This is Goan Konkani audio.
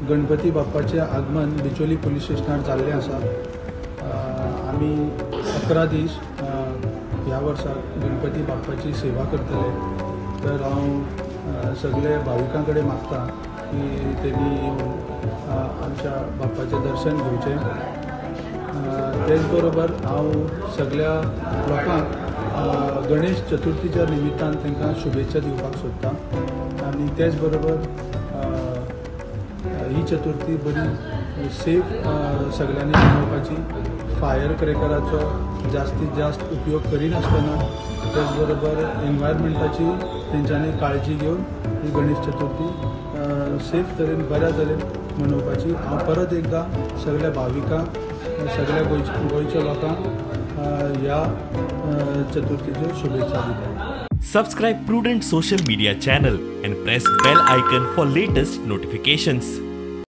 गणपती बाप्पाचें आगमन बिचोली पुलीस स्टेशनार जाल्लें आसा. आमी 11 दीस ह्या वर्सा गणपती बाप्पाची सेवा करतले. तर हांव सगळे भाविकां कडेन मागता की तेणी येवन आमच्या बाप्पाचें दर्शन घेवचें. तेच बरोबर हांव सगळ्या लोकांक गणेश चतुर्थीच्या निमित्तान तांकां शुभेच्छा दिवपाक सोदता आनी तेच बरोबर ही चतुर्थी बरी सेफ सगळ्यांनी मनोवपाची, फायर क्रॅकराचो जास्तीत जास्त उपयोग करिनासतना तेच बरोबर एनवायरमेंटाची तेंच्यांनी काळजी घेवन ही गणेश चतुर्थी सेफ तरेन बऱ्या तरेन मनोवपाची. हांव परत एकदां सगळ्या भाविकांक, सगळ्या गोंयच्या लोकांक ह्या चतुर्थीच्यो शुभेच्छा दिता. Subscribe Prudent Social Media channel and press bell icon for latest notifications.